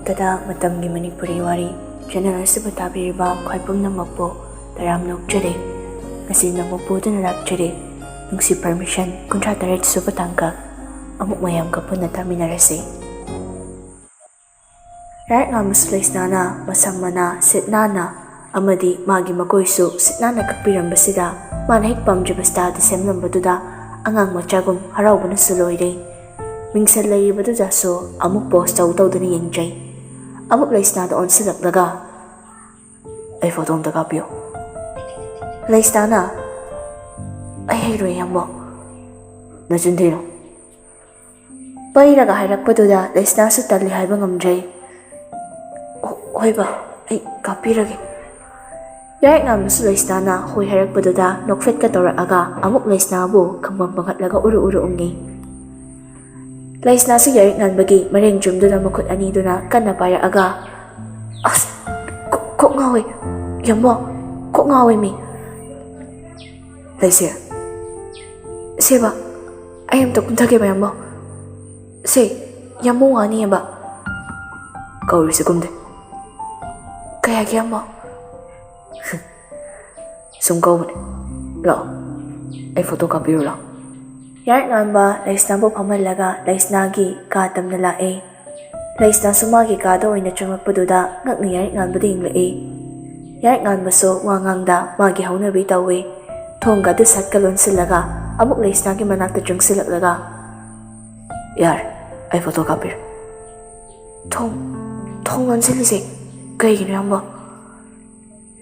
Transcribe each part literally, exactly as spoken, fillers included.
ꯀꯗꯥ ꯃꯇꯝꯒꯤ ꯃꯅꯤꯄꯨꯔꯤ ꯋꯥꯔꯤ ꯆꯦꯅꯦꯜ ꯑꯁꯤꯕꯨ ꯇꯥꯕꯤꯔꯤꯕ ꯈ꯭ꯋꯥꯏ ꯄꯨꯝꯅꯃꯛꯄꯨ ꯇꯔꯥꯝꯅ ꯑꯣꯛꯆꯔꯤ꯫ ꯉꯁꯤ ꯅꯧꯕ ꯄꯨꯗꯨꯅ ꯂꯥꯛꯆꯔꯤ꯫ ꯅꯨꯡꯁꯤ ꯄꯔꯃꯤꯁꯟ ꯀꯨꯟꯊ꯭ꯔꯥ ꯇꯔꯦꯠ ꯁꯨꯕ ꯇꯥꯡꯀꯛ ꯑꯃꯨꯛ ꯃꯌꯥꯝꯒ ꯄꯨꯟꯅ ꯇꯥꯃꯤꯟꯅꯔꯁꯤ꯫ ꯌꯥꯔꯛ ꯉꯥꯟꯕꯁꯨ ꯂꯩꯁꯅꯥꯅ ꯃꯁꯝ ꯃꯅꯥ ꯁꯤꯠ ꯅꯥꯟꯅ ꯑꯃꯗꯤ ꯃꯥꯒꯤ ꯃꯀꯣꯏꯁꯨ ꯁꯤꯠ ꯅꯥꯟꯅ ꯀꯛꯄꯤꯔꯝꯕꯁꯤꯗ ꯃꯥꯅ ꯍꯦꯛ ꯄꯥꯝꯖꯕ ꯁ꯭ꯇꯥꯏꯜꯗ ꯁꯦꯝꯂꯝꯕꯗꯨꯗ ꯑꯉꯥꯡ ꯃꯆꯥꯒꯨꯝ ꯍꯔꯥꯎꯕꯅꯁꯨ ꯂꯣꯏꯔꯦ꯫ ꯃꯤꯡꯁꯦꯜ ꯂꯩꯔꯤꯕꯗꯨꯗꯁꯨ ꯑꯃꯨꯛ ꯄꯣꯁ ꯇꯧ ꯇꯧꯗꯨꯅ ꯌꯦꯡꯖꯩ꯫ ꯑꯃꯨꯛ ꯂꯩꯁꯅꯥꯗ ꯑꯣꯟꯁꯤꯜꯂꯛꯂꯒ, "ꯑꯩ ꯐꯣꯇꯣ ꯑꯝꯇ ꯀꯥꯞꯄꯤꯌꯣ꯫" ꯂꯩꯁꯅꯥꯅ, "ꯑꯩ ꯍꯩꯔꯣꯏ, ꯌꯥꯝꯕꯣ꯫" "ꯅꯆꯤꯟ ꯊꯤꯅꯨ꯫" ꯄꯩꯔꯒ ꯍꯥꯏꯔꯛꯄꯗꯨꯗ ꯂꯩꯁꯅꯥꯁꯨ ꯇꯜꯂꯤ ꯍꯥꯏꯕ ꯉꯝꯗ꯭ꯔꯦ꯫ "ꯍꯣ-, ꯍꯣꯏ ꯕꯥ, ꯑꯩ ꯀꯥꯞꯄꯤꯔꯒꯦ꯫" ꯌꯥꯔꯛ ꯉꯥꯟꯕꯁꯨ ꯂꯩꯁꯅꯥꯅ ꯍꯣꯏ ꯍꯥꯏꯔꯛꯄꯗꯨꯗ ꯅꯣꯛꯐꯦꯠꯀ ꯇꯧꯔꯛꯑꯒ ꯑꯃꯨꯛ ꯂꯩꯁꯅꯥꯕꯨ ꯈꯪꯕꯝ ꯄꯪꯍꯠꯂꯒ ꯎꯔꯨ ꯎꯔꯨ ꯎꯪꯉꯤ꯫ ꯂꯩꯁꯅꯥꯁꯨ ꯌꯥꯔꯛ ꯉꯥꯟꯕꯒꯤ ꯃꯔꯦꯡ ꯆꯨꯝꯗꯨꯅ ꯃꯈꯨꯠ ꯑꯅꯤꯗꯨꯅ ꯀꯟꯅ ꯄꯥꯏꯔꯛꯑꯒ, "ꯑꯁ, ꯀꯣꯛ, ꯀꯣꯛ ꯉꯥꯎꯋꯦ, ꯌꯥꯝꯕꯣ, ꯀꯣꯛ ꯉꯥꯎꯋꯦ ꯃꯤ꯫" "ꯂꯩꯁꯦ, ꯁꯦꯕ, ꯑꯩ ꯑꯝꯇ ꯀꯨꯝꯊꯒꯦꯕ, ꯌꯥꯝꯕꯣ꯫ ꯁꯦ, ꯌꯥꯝꯕꯣ ꯋꯥꯅꯤꯌꯦꯕ꯫" "ꯀꯧꯔꯤꯁꯦ ꯀꯨꯝꯗꯦ꯫" "ꯀꯌꯥꯒꯤ, ꯌꯥꯝꯕꯣ?" "ꯁꯨꯝ ꯀꯧꯕꯅꯦ꯫ ꯂꯥꯛꯑꯣ, ꯑꯩ ꯐꯣꯇꯣ ꯀꯥꯞꯄꯤꯔꯨ ꯂꯥꯛꯑꯣ꯫" ꯌꯥꯔꯛ ꯉꯥꯟꯕ ꯂꯩꯁꯅꯥꯕꯨ ꯐꯝꯍꯜꯂꯒ ꯂꯩꯁꯅꯥꯒꯤ ꯀꯥ ꯇꯝꯅ ꯂꯥꯛꯑꯦ꯫ ꯂꯩꯁꯅꯥꯁꯨ ꯃꯥꯒꯤ ꯀꯥꯗ ꯑꯣꯏꯅ ꯆꯪꯂꯛꯄꯗꯨꯗ ꯉꯛꯅ ꯌꯥꯔꯛ ꯉꯥꯟꯕꯗ ꯌꯦꯡꯂꯛꯏ꯫ ꯌꯥꯔꯛ ꯉꯥꯟꯕꯁꯨ ꯋꯥ ꯉꯥꯡꯗ ꯃꯥꯒꯤ ꯍꯧꯅꯕꯤ ꯇꯧꯏ꯫ ꯊꯣꯡꯒ ꯑꯗꯨ ꯁꯠꯀ ꯂꯣꯟꯁꯤꯜꯂꯒ ꯑꯃꯨꯛ ꯂꯩꯁꯅꯥꯒꯤ ꯃꯅꯥꯛꯇ ꯆꯪꯁꯤꯜꯂꯛꯂꯒ, "ꯌꯥꯔꯦ, ꯑꯩ ꯐꯣꯇꯣ ꯀꯥꯞꯄꯤꯔꯦ꯫" "ꯊꯣꯡ, ꯊꯣꯡ ꯂꯣꯟꯁꯤꯜꯂꯤꯁꯦ ꯀꯩꯒꯤꯅꯣ, ꯌꯥꯝꯕ?"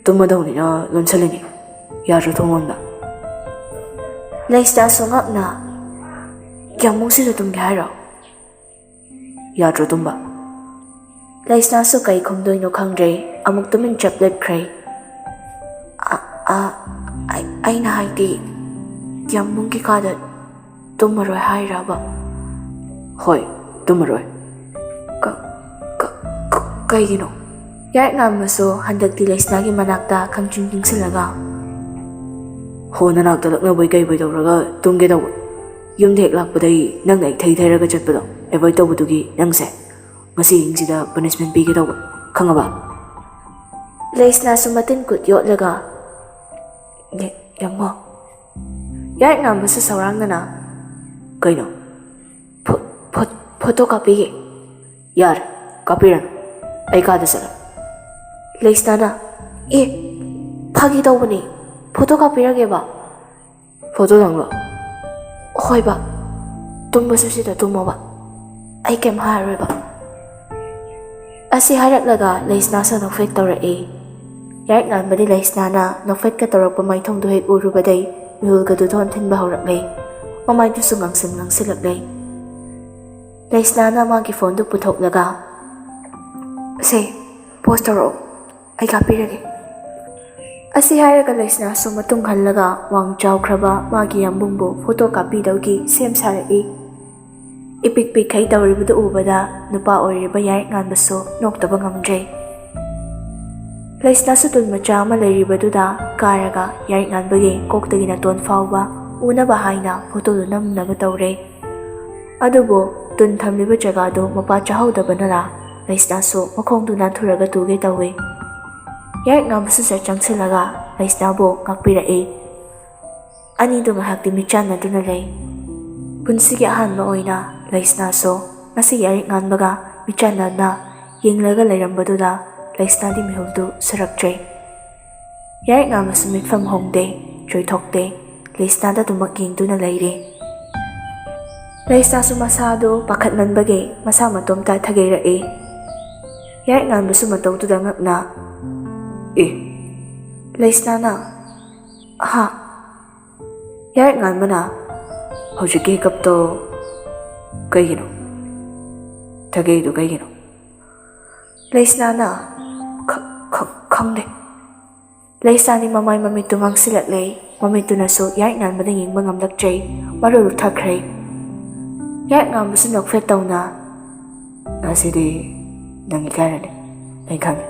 "ꯇꯨꯝꯃꯗꯧꯅꯤꯅ ꯂꯣꯟꯁꯤꯜꯂꯤꯅꯤ꯫ ꯌꯥꯗ꯭ꯔꯣ ꯊꯣꯡ ꯂꯣꯟꯕ?" ꯂꯩꯁꯅꯥꯁꯨ ꯉꯛꯅ, "ꯌꯥꯝꯕꯨꯡꯁꯤꯁꯨ ꯇꯨꯝꯒꯦ ꯍꯥꯏꯔꯣ? ꯌꯥꯗ꯭ꯔꯣ ꯇꯨꯝꯕ?" ꯂꯩꯁꯅꯥꯁꯨ ꯀꯩ ꯈꯨꯝꯗꯣꯏꯅꯣ ꯈꯪꯗ꯭ꯔꯦ, ꯑꯃꯨꯛ ꯇꯨꯃꯤꯟ ꯆꯞ ꯂꯦꯞꯈ꯭ꯔꯦ꯫ "ꯑ, ꯑ, ꯑꯩ, ꯑꯩꯅ ꯍꯥꯏꯗꯤ, ꯌꯥꯝꯕꯨꯡꯒꯤ ꯀꯥꯗ ꯇꯨꯝꯃꯔꯣꯏ ꯍꯥꯏꯔꯕ?" "ꯍꯣꯏ, ꯇꯨꯝꯃꯔꯣꯏ꯫" "ꯀ-, ꯀ-, ꯀ-, ꯀꯩꯒꯤꯅꯣ?" ꯌꯥꯔꯛ ꯉꯥꯟꯕꯁꯨ ꯍꯟꯗꯛꯇꯤ ꯂꯩꯁꯅꯥꯒꯤ ꯃꯅꯥꯛꯇ ꯈꯪꯆꯤꯡ ꯆꯤꯡꯁꯤꯜꯂꯒ, "ꯍꯣ, ꯅꯅꯥꯛꯇ ꯂꯛꯅꯕꯣꯏ ꯀꯩꯕꯣꯏ ꯇꯧꯔꯒ ꯇꯨꯝꯒꯦ ꯇꯧꯕ꯫ ꯌꯨꯝꯗ ꯍꯦꯛ ꯂꯥꯛꯄꯗꯒꯤ ꯅꯪꯅ ꯑꯩ ꯊꯩ ꯊꯩꯔꯒ ꯆꯠꯄꯗꯣ ꯑꯦꯚꯣꯏꯗ ꯇꯧꯕꯗꯨꯒꯤ ꯅꯪꯁꯦ ꯃꯁꯤ ꯍꯌꯦꯡꯁꯤꯗ ꯄꯅꯤꯁꯃꯦꯟ ꯄꯤꯒꯦ ꯇꯧꯕ, ꯈꯪꯉꯕ? ꯂꯩꯁꯅꯥꯁꯨ ꯃꯇꯤꯟ ꯀꯨꯠ ꯌꯣꯠꯂꯒ, "ꯌꯦ-, ꯌꯦꯡꯉꯣ"꯫ ꯌꯥꯏꯉꯥꯟꯕꯁꯨ ꯁꯧꯔꯥꯡꯅꯅ, "ꯀꯩꯅꯣ?" "ꯐꯣ-, ꯐꯣ-, ꯐꯣꯇꯣ ꯀꯥꯞꯄꯤꯒꯦ"꯫ "ꯌꯥꯔꯦ, ꯀꯥꯞꯄꯤꯔꯅꯨ, ꯑꯩ ꯀꯥꯗ ꯆꯠꯂꯣ"꯫ ꯂꯩꯁꯅꯥꯅ, "ꯑꯦ, ꯐꯥꯒꯤ ꯇꯧꯕꯅꯦ, ꯐꯣꯇꯣ ꯀꯥꯞꯄꯤꯔꯒꯦꯕ"꯫ "ꯐꯣꯇꯣꯗꯪꯂꯣ?" "ꯍꯣꯏꯕ, ꯇꯨꯝꯕꯁꯨ ꯁꯤꯗ ꯇꯨꯝꯃꯣꯕ, ꯑꯩ ꯀꯩꯝ ꯍꯥꯏꯔꯣꯏꯕ"꯫ ꯑꯁꯤ ꯍꯥꯏꯔꯛꯂꯒ ꯂꯩꯁꯅꯥꯁꯨ ꯅꯣꯛꯐꯦꯠ ꯇꯧꯔꯛꯏ꯫ ꯌꯥꯏꯉꯥꯟꯕꯗꯤ ꯂꯩꯁꯅꯥꯅ ꯅꯣꯛꯐꯦꯠꯀ ꯇꯧꯔꯛꯄ ꯃꯥꯏꯊꯣꯡꯗꯨ ꯍꯦꯛ ꯎꯔꯨꯕꯗꯩ ꯃꯤꯍꯨꯜꯒꯗꯨ ꯊꯣꯟ ꯊꯤꯟꯕ ꯍꯧꯔꯛꯂꯦ꯫ ꯃꯃꯥꯏꯗꯨꯁꯨ ꯉꯥꯡꯁꯤꯟ ꯉꯥꯡꯁꯤꯜꯂꯛꯂꯦ꯫ ꯂꯩꯁꯅꯥꯅ ꯃꯥꯒꯤ ꯐꯣꯟꯗꯨ ꯄꯨꯊꯣꯛꯂꯒ, "ꯁꯦ, ꯄꯣꯁ ꯇꯧꯔꯛꯑꯣ, ꯑꯩ ꯀꯥꯞꯄꯤꯔꯒꯦ"꯫ ꯑꯁꯤ ꯍꯥꯏꯔꯒ ꯂꯩꯁꯅꯥꯁꯨ ꯃꯇꯨꯡ ꯍꯜꯂꯒ ꯋꯥꯡ ꯆꯥꯎꯈ꯭ꯔꯕ ꯃꯥꯒꯤ ꯌꯥꯝꯕꯨꯡꯕꯨ ꯐꯣꯇꯣ ꯀꯥꯞꯄꯤꯗꯧꯒꯤ ꯁꯦꯝ ꯁꯥꯔꯛꯏ꯫ ꯏꯄꯤꯛ ꯄꯤꯛꯈꯩ ꯇꯧꯔꯤꯕꯗꯨ ꯎꯕꯗ ꯅꯨꯄꯥ ꯑꯣꯏꯔꯤꯕ ꯌꯥꯏꯉꯥꯟꯕꯁꯨ ꯅꯣꯛꯇꯕ ꯉꯝꯗ꯭ꯔꯦ꯫ ꯂꯩꯁꯅꯥꯁꯨ ꯇꯨꯜ ꯃꯆꯥ ꯑꯃ ꯂꯩꯔꯤꯕꯗꯨꯗ ꯀꯥꯔꯒ ꯌꯥꯏꯉꯥꯟꯕꯒꯤ ꯀꯣꯛꯇꯒꯤ ꯅꯥꯇꯣꯟ ꯐꯥꯎꯕ ꯎꯅꯕ ꯍꯥꯏꯅ ꯐꯣꯇꯣꯗꯨ ꯅꯝꯅꯕ ꯇꯧꯔꯦ꯫ ꯑꯗꯨꯕꯨ ꯇꯨꯟ ꯊꯝꯂꯤꯕ ꯖꯒꯥꯗꯨ ꯃꯄꯥ ꯆꯥꯍꯧꯗꯕꯅꯔ ꯂꯩꯁꯅꯥꯁꯨ ꯃꯈꯣꯡꯗꯨ ꯅꯥꯟꯊꯨꯔꯒ ꯇꯨꯒꯦ ꯇꯧꯏ꯫ ꯌꯥꯏꯉꯥꯟꯕꯁꯨ ꯆꯠ ꯆꯪꯁꯤꯜꯂꯒ ꯂꯩꯁꯅꯥꯕꯨ ꯉꯥꯛꯄꯤꯔꯛꯏ꯫ ꯑꯅꯤꯗꯨ ꯉꯥꯏꯍꯥꯛꯇꯤ ꯃꯤꯠꯆꯥꯟꯅꯗꯨꯅ ꯂꯩ꯫ ꯄꯨꯟꯁꯤꯒꯤ ꯑꯍꯥꯟꯕ ꯑꯣꯏꯅ ꯂꯩꯁꯅꯥꯁꯨ ꯉꯁꯤ ꯌꯥꯏꯉꯥꯟꯕꯒ ꯃꯤꯠꯆꯥꯟꯅꯅ ꯌꯦꯡꯂꯒ ꯂꯩꯔꯝꯕꯗꯨꯗ ꯂꯩꯁꯅꯥꯗꯤ ꯃꯤꯍꯨꯜꯗꯨ ꯁꯨꯔꯛꯇ꯭ꯔꯦ꯫ ꯌꯥꯏꯉꯥꯟꯕꯁꯨ ꯃꯤꯠꯐꯝ ꯍꯣꯡꯗꯦ, ꯆꯣꯏꯊꯣꯛꯇꯦ, ꯂꯩꯁꯅꯥꯗ ꯑꯗꯨꯃꯛ ꯌꯦꯡꯗꯨꯅ ꯂꯩꯔꯦ꯫ ꯂꯩꯁꯅꯥꯁꯨ ꯃꯁꯥꯗꯨ ꯄꯥꯈꯠꯃꯟꯕꯒꯤ ꯃꯁꯥ ꯃꯇꯣꯝꯇ ꯊꯒꯩꯔꯛꯏ꯫ ꯌꯥꯏꯉꯥꯟꯕꯁꯨ ꯃꯇꯧꯗꯨꯗ ꯉꯛꯅ, "ꯑꯦ, ꯂꯩꯁꯅꯥꯅ?" "ꯍꯥ?" ꯌꯥꯏꯉꯥꯟꯕꯅ, "ꯍꯧꯖꯤꯛꯀꯤ ꯍꯤꯀꯞꯇꯣ ꯀꯩꯒꯤꯅꯣ? ꯊꯒꯩꯗꯨ ꯀꯩꯒꯤꯅꯣ?" ꯂꯩꯁꯅꯥꯅ, "ꯈ-, ꯈ-, ꯈꯪꯗꯦ"꯫ ꯂꯩꯁꯅꯥꯗꯤ ꯃꯃꯥꯏ ꯃꯃꯤꯠꯇꯨ ꯉꯥꯡꯁꯤꯜꯂꯛꯂꯦ꯫ ꯃꯃꯤꯠꯇꯨꯅꯁꯨ ꯌꯥꯏꯉꯥꯟꯕꯗ ꯌꯦꯡꯕ ꯉꯝꯂꯛꯇ꯭ꯔꯦ꯫ ꯃꯔꯨ ꯂꯨꯞꯊꯈ꯭ꯔꯦ꯫ ꯌꯥꯏꯉꯥꯟꯕꯁꯨ ꯅꯣꯛꯐꯦꯠ ꯇꯧꯅ, "ꯉꯁꯤꯗꯤ ꯅꯪ ꯏꯀꯥꯏꯔꯅꯤ, ꯑꯩ ꯈꯪꯉꯤ꯫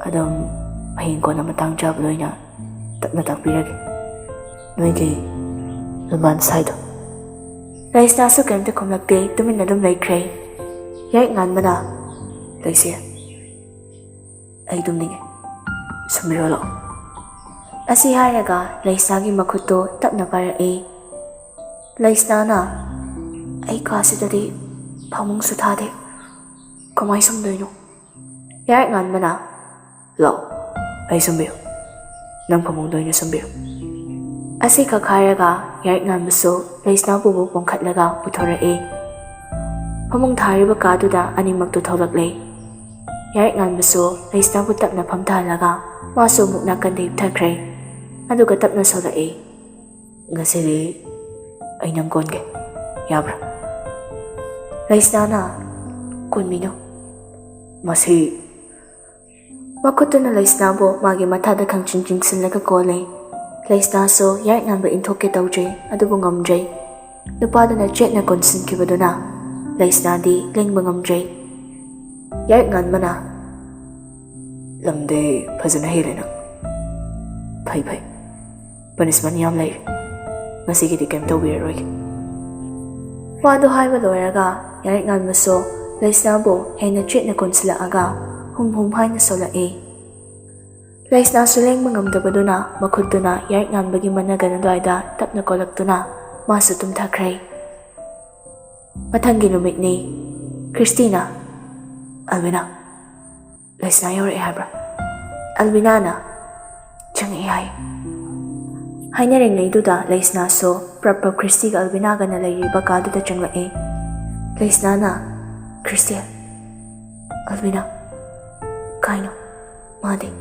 ꯑꯗꯨꯝ ꯍꯌꯦꯡ ꯀꯣꯟꯅ ꯃꯇꯥꯡ ꯆꯥꯕꯗ ꯑꯣꯏꯅ ꯇꯞꯅ ꯇꯥꯛꯄꯤꯔꯒꯦ꯫ ꯅꯣꯏꯒꯤ ꯔꯣꯃꯥꯟꯁ ꯍꯥꯏꯗꯣ"꯫ ꯂꯩꯁꯅꯥꯁꯨ ꯀꯔꯤꯝꯇ ꯈꯨꯝꯂꯛꯇꯦ, ꯇꯨꯃꯤꯟꯅ ꯑꯗꯨꯝ ꯂꯩꯈ꯭ꯔꯦ꯫ ꯌꯥꯏꯉꯟꯕꯅ, "ꯂꯩꯁꯤ, ꯑꯩ ꯇꯨꯝꯅꯤꯡꯉꯦ, ꯁꯨꯝꯕꯤꯔꯣ ꯂꯥꯛꯑꯣ"꯫ ꯑꯁꯤ ꯍꯥꯏꯔꯒ ꯂꯩꯁꯅꯥꯒꯤ ꯃꯈꯨꯠꯇꯨ ꯇꯞꯅ ꯄꯥꯏꯔꯛꯏ꯫ ꯂꯩꯁꯅꯥꯅ, "ꯑꯩ ꯀꯥꯁꯤꯗꯗꯤ ꯐꯃꯨꯡꯁꯨ ꯊꯥꯗꯦ, ꯀꯃꯥꯏ ꯁꯨꯝꯗꯣꯏꯅꯣ?" ꯌꯥꯏꯉꯟꯕꯅ, "ꯂꯥꯛꯑꯣ, ꯑꯩ ꯁꯨꯝꯕꯤꯌꯨ, ꯅꯪ ꯐꯃꯨꯡꯗ ꯑꯣꯏꯅ ꯁꯨꯝꯕꯤꯌꯨ"꯫ ꯑꯁꯤꯈꯛ ꯍꯥꯏꯔꯒ ꯌꯥꯏꯉꯟꯕꯁꯨ ꯂꯩꯁꯅꯥꯕꯨ ꯄꯣꯝꯈꯠꯂꯒ ꯄꯨꯊꯣꯔꯛꯏ꯫ ꯐꯃꯨꯡ ꯊꯥꯔꯤꯕ ꯀꯥꯗꯨꯗ ꯑꯅꯤꯃꯛꯇꯨ ꯊꯣꯛꯂꯛꯂꯦ꯫ ꯌꯥꯏꯉꯟꯕꯁꯨ ꯂꯩꯁꯅꯥꯕꯨ ꯇꯞꯅ ꯐꯝꯊꯍꯜꯂꯒ ꯃꯥꯁꯨ ꯑꯃꯨꯛ ꯅꯥꯀꯟꯗ ꯍꯤꯞꯊꯈ꯭ꯔꯦ꯫ ꯑꯗꯨꯒ ꯇꯞꯅ ꯁꯣꯜꯂꯛꯏ, "ꯉꯁꯤꯗꯤ ꯑꯩ ꯅꯪ ꯀꯣꯟꯒꯦ, ꯌꯥꯕ꯭ꯔꯥ?" ꯂꯩꯁꯅꯥꯅ, "ꯀꯣꯟꯕꯤꯅꯨ"꯫ ꯃꯁꯤ ꯃꯈꯨꯠꯇꯨꯅ ꯂꯩꯁꯅꯥꯕꯨ ꯃꯥꯒꯤ ꯃꯊꯥꯗ ꯈꯪꯆꯤꯡ ꯆꯤꯡꯁꯤꯜꯂꯒ ꯀꯣꯜꯂꯦ꯫ ꯂꯩꯁꯅꯥꯁꯨ ꯌꯥꯏꯉꯟꯕ ꯏꯟꯊꯣꯛꯀꯦ ꯇꯧꯖꯩ, ꯑꯗꯨꯕꯨ ꯉꯝꯗ꯭ꯔꯦ꯫ ꯅꯨꯄꯥꯗꯨꯅ ꯆꯦꯠꯅ ꯀꯣꯟꯁꯤꯟꯈꯤꯕꯗꯨꯅ ꯂꯩꯁꯅꯥꯗꯤ ꯂꯦꯡꯕ ꯉꯝꯗ꯭ꯔꯦ꯫ ꯌꯥꯏꯉꯟꯕꯅ, "ꯂꯝꯗꯤ ꯐꯖꯅ ꯍꯦꯜꯂꯦ ꯅꯪ꯫ ꯐꯩ, ꯐꯩ꯫ ꯄꯅꯤꯁꯃꯦꯟ ꯌꯥꯝ ꯂꯩꯔꯦ꯫ ꯉꯁꯤꯒꯤꯗꯤ ꯀꯩꯝ ꯇꯧꯕꯤꯔꯔꯣꯏꯒꯦ"꯫ ꯋꯥꯗꯨ ꯍꯥꯏꯕ ꯂꯣꯏꯔꯒ ꯌꯥꯏꯉꯟꯕꯁꯨ ꯂꯩꯁꯅꯥꯕꯨ ꯍꯦꯟꯅ ꯆꯦꯠꯅ ꯀꯣꯟꯁꯤꯜꯂꯛꯑꯒ ꯍꯨꯝ ꯍꯨꯝ ꯍꯥꯏꯅ ꯁꯣꯜꯂꯛꯏ꯫ ꯂꯩꯁꯅꯥꯁꯨ ꯂꯦꯡꯕ ꯉꯝꯗꯕꯗꯨꯅ ꯃꯈꯨꯠꯇꯨꯅ ꯌꯥꯏꯉꯟꯕꯒꯤ ꯃꯅꯒꯟ ꯑꯗꯨꯋꯥꯏꯗ ꯇꯞꯅ ꯀꯣꯜꯂꯛꯇꯨꯅ ꯃꯥꯁꯨ ꯇꯨꯝꯊꯈ꯭ꯔꯦ꯫ ꯃꯊꯪꯒꯤ ꯅꯨꯃꯤꯠꯅꯤ꯫ ꯈ꯭ꯔꯤꯁꯇꯤꯅ, "ꯑꯜꯕꯤꯅꯥ, ꯂꯩꯁꯅꯥ ꯌꯧꯔꯛꯑꯦ ꯍꯥꯏꯕ꯭ꯔꯥ?" ꯑꯜꯕꯤꯅꯥꯅ, "ꯆꯪꯉꯛꯑꯦ ꯍꯥꯏ"꯫ ꯍꯥꯏꯅꯔꯤꯉꯩꯗꯨꯗ ꯂꯩꯁꯅꯥꯁꯨ ꯄ꯭ꯔꯞ ꯄ꯭ꯔꯞ ꯈ꯭ꯔꯤꯁꯇꯤꯒ ꯑꯜꯕꯤꯅꯥꯒꯅ ꯂꯩꯔꯤꯕ ꯀꯥꯗꯨꯗ ꯆꯪꯂꯛꯑꯦ꯫ ꯂꯩꯁꯅꯥꯅ, "ꯈ꯭ꯔꯤꯁꯇꯤ, ꯑꯜꯕꯤꯅꯥ, ꯀꯥꯏꯅꯣ ꯃꯥꯗꯤ?"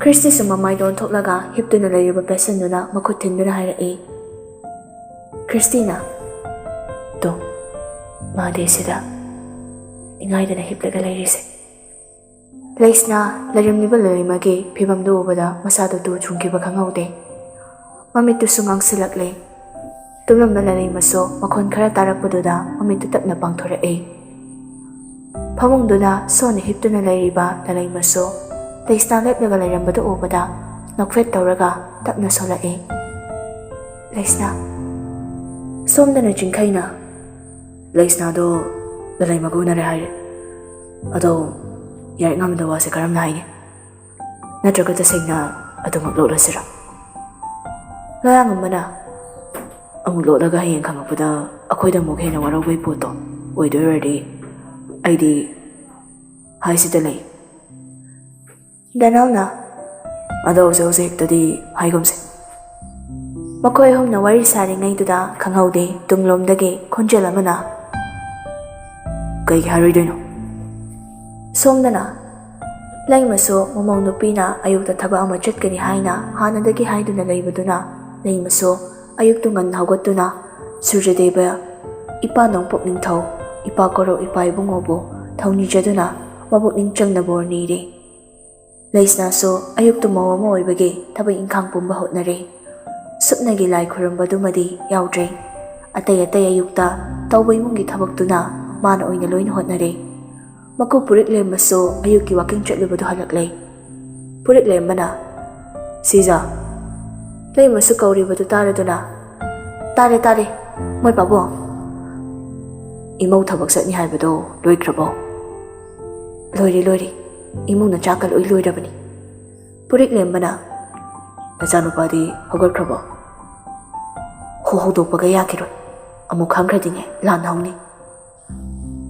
ꯈ꯭ꯔꯤꯁꯇꯤꯁꯨ ꯃꯃꯥꯏꯗ ꯑꯣꯟꯊꯣꯛꯂꯒ ꯍꯤꯞꯇꯨꯅ ꯂꯩꯔꯤꯕ ꯄꯦꯁꯦꯟꯗꯨꯅ ꯃꯈꯨꯠ ꯊꯤꯟꯗꯨꯅ ꯍꯥꯏꯔꯛꯏ꯫ ꯈ꯭ꯔꯤꯁꯇꯤꯅ, "ꯇꯣ, ꯃꯥꯗꯤ ꯁꯤꯗ ꯅꯤꯡꯉꯥꯏꯗꯅ ꯍꯤꯞꯂꯒ ꯂꯩꯔꯤꯁꯦ"꯫ ꯂꯩꯁꯅꯥ ꯂꯩꯔꯝꯂꯤꯕ ꯂꯩꯃꯒꯤ ꯐꯤꯕꯝꯗꯨ ꯎꯕꯗ ꯃꯁꯥꯗꯨ ꯇꯨ ꯆꯨꯡꯈꯤꯕ ꯈꯪꯍꯧꯗꯦ꯫ ꯃꯃꯤꯠꯇꯨꯁꯨ ꯉꯥꯡꯁꯤꯜꯂꯛꯂꯦ꯫ ꯇꯨꯝꯂꯝꯕ ꯂꯂꯩꯃꯁꯨ ꯃꯈꯣꯟ ꯈꯔ ꯇꯥꯔꯛꯄꯗꯨꯗ ꯃꯃꯤꯠꯇꯨ ꯇꯞꯅ ꯄꯥꯡꯊꯣꯔꯛꯏ꯫ ꯐꯃꯨꯡꯗꯨꯗ ꯁꯣꯟꯅ ꯍꯤꯞꯇꯨꯅ ꯂꯩꯔꯤꯕ ꯂꯂꯩꯃꯁꯨ ꯂꯩꯁꯅꯥ ꯂꯦꯞꯂꯒ ꯂꯩꯔꯝꯕꯗꯨ ꯎꯕꯗ ꯅꯣꯛꯐꯦꯠ ꯇꯧꯔꯒ ꯇꯞꯅ ꯁꯣꯜꯂꯛꯏ꯫ "ꯂꯩꯁꯅꯥ"꯫ ꯁꯣꯝꯗꯅ ꯆꯤꯡꯈꯩꯅ, "ꯂꯩꯁꯅꯥꯗꯣ ꯂꯂꯩꯃꯒ ꯎꯅꯔꯦ ꯍꯥꯏꯔꯦ꯫ ꯑꯗꯣ ꯌꯥꯏꯔꯤꯛ ꯉꯝꯗ ꯋꯥꯁꯦ ꯀꯔꯝꯅ ꯍꯥꯏꯅꯤ? ꯅꯠꯇ꯭ꯔꯒ ꯇꯁꯦꯡꯅ ꯑꯗꯨꯃꯛ ꯂꯣꯠꯂꯁꯤꯔꯥ? ꯂꯣꯌꯥꯉꯝꯕꯅ ꯑꯃꯨꯛ ꯂꯣꯠꯂꯒ ꯍꯌꯦꯡ ꯈꯪꯉꯛꯄꯗ ꯑꯩꯈꯣꯏꯗ ꯑꯃꯨꯛ ꯍꯦꯟꯅ ꯋꯥꯔꯧꯕꯩ ꯄꯣꯠꯇꯣ ꯑꯣꯏꯗꯣꯏ ꯑꯣꯏꯔꯗꯤ ꯑꯩꯗꯤ ꯍꯥꯏꯁꯤꯗ ꯂꯩ꯫ ꯗꯅꯥꯜꯅ, "ꯑꯗꯣ ꯍꯧꯖꯤꯛ ꯍꯧꯖꯤꯛꯇꯗꯤ ꯍꯥꯏꯒꯨꯝꯁꯦ꯫" ꯃꯈꯣꯏ ꯑꯍꯨꯝꯅ ꯋꯥꯔꯤ ꯁꯥꯔꯤꯉꯩꯗꯨꯗ ꯈꯪꯍꯧꯗꯦ ꯇꯨꯡꯂꯣꯝꯗꯒꯤ ꯈꯣꯟꯖꯦꯜ ꯑꯃꯅ, "ꯀꯩꯒꯤ ꯍꯥꯏꯔꯣꯏꯗꯣꯏꯅꯣ?" ꯁꯣꯝꯗꯅ ꯂꯩꯃꯁꯨ ꯃꯃꯧ ꯅꯨꯄꯤꯅ ꯑꯌꯨꯛꯇ ꯊꯕꯛ ꯑꯃ ꯆꯠꯀꯅꯤ ꯍꯥꯏꯅ ꯍꯥꯟꯅꯗꯒꯤ ꯍꯥꯏꯗꯨꯅ ꯂꯩꯕꯗꯨꯅ ꯂꯩꯃꯁꯨ ꯑꯌꯨꯛꯇꯨ ꯉꯟꯅ ꯍꯧꯒꯠꯇꯨꯅ ꯁꯨꯔꯖꯗꯦꯕ ꯏꯄꯥ ꯅꯣꯡꯄꯣꯛ ꯅꯤꯡꯊꯧ, ꯏꯄꯥ ꯀꯣꯔꯧ, ꯏꯄꯥ ꯏꯕꯨꯡꯉꯣꯕꯨ ꯊꯧꯅꯤꯖꯗꯨꯅ ꯃꯕꯨꯛꯅꯤꯡ ꯆꯪꯅ ꯕꯣꯔ ꯅꯤꯔꯤ꯫ ꯂꯩꯁꯅꯥꯁꯨ ꯑꯌꯨꯛꯇꯨ ꯃꯧ ꯑꯃ ꯑꯣꯏꯕꯒꯤ ꯊꯕꯛ ꯏꯪꯈꯥꯡ ꯄꯨꯝꯕ ꯍꯣꯠꯅꯔꯦ꯫ ꯁꯨꯞꯅꯒꯤ ꯂꯥꯏ ꯈꯨꯔꯨꯝꯕꯗꯨꯃꯗꯤ ꯌꯥꯎꯗ꯭ꯔꯦ꯫ ꯑꯇꯩ ꯑꯇꯩ ꯑꯌꯨꯛꯇ ꯇꯧꯕ ꯏꯃꯨꯡꯒꯤ ꯊꯕꯛꯇꯨꯅ ꯃꯥꯅ ꯑꯣꯏꯅ ꯂꯣꯏꯅ ꯍꯣꯠꯅꯔꯦ꯫ ꯃꯀꯨ ꯄꯨꯔꯤꯛ ꯂꯦꯝꯕꯁꯨ ꯑꯌꯨꯛꯀꯤ ꯋꯥꯀꯤꯡ ꯆꯠꯂꯨꯕꯗꯨ ꯍꯜꯂꯛꯂꯦ꯫ ꯄꯨꯔꯤꯛ ꯂꯦꯝꯕꯅ, "ꯁꯤꯖ!" ꯂꯩꯃꯁꯨ ꯀꯧꯔꯤꯕꯗꯨ ꯇꯥꯔꯗꯨꯅ, "ꯇꯥꯔꯦ, ꯇꯥꯔꯦ꯫ ꯃꯣꯏ ꯄꯥꯕꯨꯡ, ꯏꯃꯧ ꯊꯕꯛ ꯆꯠꯅꯤ ꯍꯥꯏꯕꯗꯣ ꯂꯣꯏꯈ꯭ꯔꯕꯣ?" "ꯂꯣꯏꯔꯦ, ꯂꯣꯏꯔꯦ꯫ ꯏꯃꯨꯡꯅ ꯆꯥꯛꯀ ꯂꯣꯏ ꯂꯣꯏꯔꯕꯅꯤ꯫" ꯄꯨꯔꯤꯛ ꯂꯦꯝꯕꯅ, "ꯅꯆꯥꯅꯨꯄꯥꯗꯤ ꯍꯧꯒꯠꯈ꯭ꯔꯕꯣ?" "ꯍꯣ, ꯍꯧꯗꯣꯛꯄꯒ ꯌꯥꯈꯤꯔꯣꯏ꯫ ꯑꯃꯨꯛ ꯈꯪꯈ꯭ꯔꯗꯤꯅꯦ, ꯂꯥꯟ ꯍꯧꯅꯤ꯫"